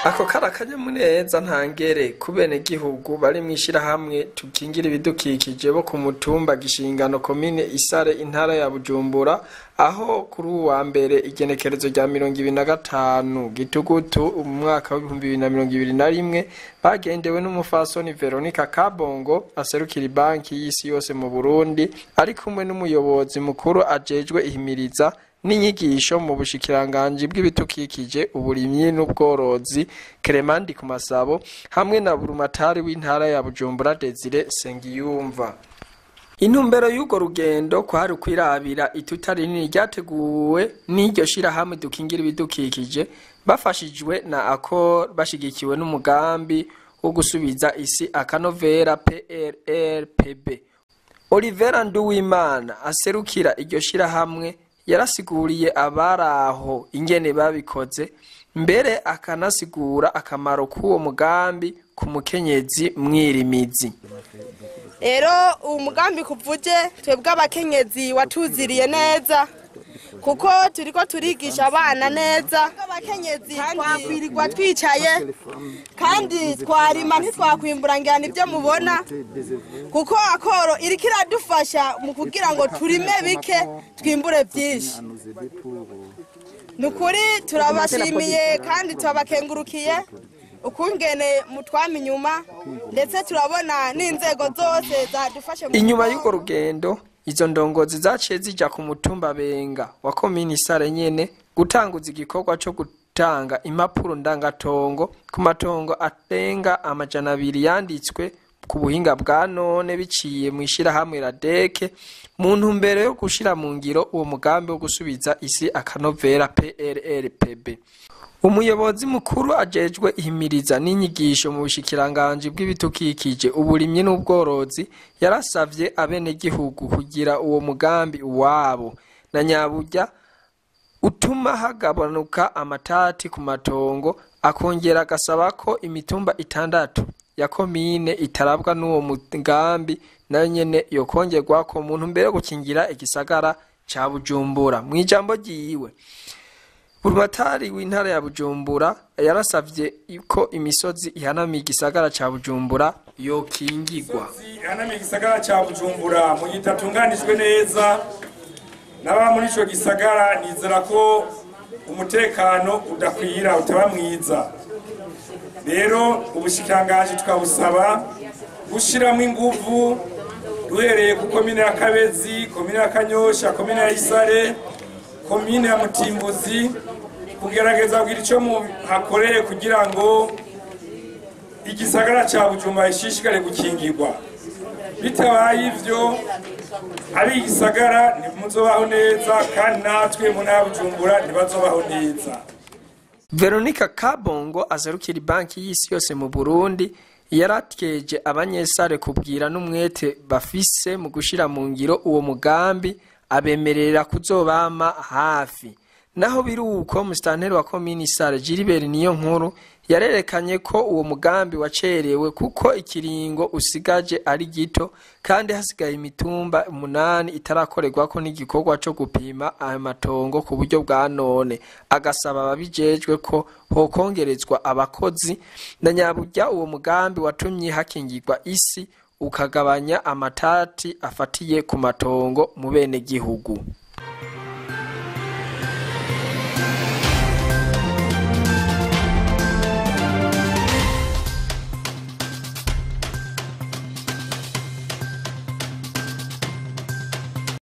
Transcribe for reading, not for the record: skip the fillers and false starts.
Ako kari akanyamuneza ntangere ku benegihugu bari mw'ishirahamwe tukingira ibidukikije bo ku mutumba Gishingano, komine Isare, intara ya Bujumbura, aho kuri uwu wa mbere igenekerezo rya 25 Gitugutu umwaka w'2021 bagendewe n'umufasoni Veronica Kabongo aserukira Banki y'Isi Yose mu Burundi, ari kumwe n'umuyobozi mukuru ajejwe ihimiriza n'inyigisho mu bushikiranganji bw'ibidukikije, uburimyi n'ubworozi, Clement Ndikumasabo, hamwe na burumatari w'intara ya Bujumbura, Desire Sengiyumva. Intumbero y'urwo rugendo kwari ukwirabira ituta rinini ryateguwe n'iryo shirahamwe dukingira ibidukikije bafashijwe na ACOR, bashigikiwe n'umugambi wo gusubiza isi akanovera PRRPB. Olivera Nduwimana aserukira iryo shirahamwe yarasiguriye abaraho ingene babikoze, mbere akanasigura akamaro k'uwo mugambi ku mukenyezi mwirimizi. Rero uwo mugambi kuvuje twebwe abakenyezi watuziriye neza, kuko turiko turigisha abana neza. Abakenyezi twakwirirwa twicaye kandi twarima ntitwakwimbura ngira ibyo mubona, kuko akoro iriko iradufasha mu kugira ngo turime bike twimbure byinshi. Nukuri turabashimiye kandi turabakengurukiye ukungene mutwama inyuma, ndetse turabona n'inzego zose zadufashe. Inyuma y'urwo rugendo, izo ndongozi zaciye zija ku mutumba Benga wa komini Isare nyene gutanguza igikorwa co gutanga impapuro ndangatongo ku matongo arenga 200 yanditswe ku buhinga bwa none biciye mw'ishirahamwe Radeke, mu ntumbero yo gushira mu ngiro uwo mugambi wo gusubiza isi akanovera PRRPB. Umuyobozi mukuru ajejwe ihimiriza n'inyigisho mu bushikiranganji bw'ibidukikije, uburimyi n'ubworozi yarasavye abenegihugu kugira uwo mugambi uwabo na nyaburya utuma hagabanuka amatati ku matongo, akongera agasaba ko imitumba 6 ya komine itarabwa n'uwo mugambi nayo nyene yokongerwako mu ntumbero yo gukingira igisagara ca Bujumbura. Mw'ijambo ryiwe, burumatari w'intara ya Bujumbura yarasavye ko imisozi ihanamiye igisagara ca Bujumbura yokingirwa. Ihanamiye igisagara ca Bujumbura mu gitatunganijwe neza n'aba muri ico gisagara, nizera ko umutekano udakwira utaba mwiza. Rero ubushikiranganji tukabusaba gushiramwo inguvu duhereye ku komine ya Kabezi, komine ya Kanyosha, komine ya Isare, komine ya Mutimbuzi, kugerageza kugira ico muhakorere kugira ngo igisagara ca Bujumbura gishishikare gukingirwa. Bitabaye ivyo, ari igisagara ntimuzobaho neza, kandi natwe mu ntara ya Bujumbura ntibazobaho neza. Veronica Kabongo azerukira Banki y'Isi Yose mu Burundi yaratkeje abanyesare kubwira n'umwete bafise mu gushira mu ngiro uwo mugambi, abemerera kuzobama hafi. Naho biruko, musitanteri wa komini Isare Gilbert Niyo Nkuru yarerekanye ko uwo mugambi wacerewe kuko ikiringo usigaje ari gito, kandi hasigaye imitumba 8 itarakorerwako n'igikorwa co gupima ayo matongo ku buryo bwa none, agasaba ababijejwe ko hokongerezwa abakozi na nyaburya uwo mugambi watumye hakingirwa isi ukagabanya amatati afatiye ku matongo mu benegihugu.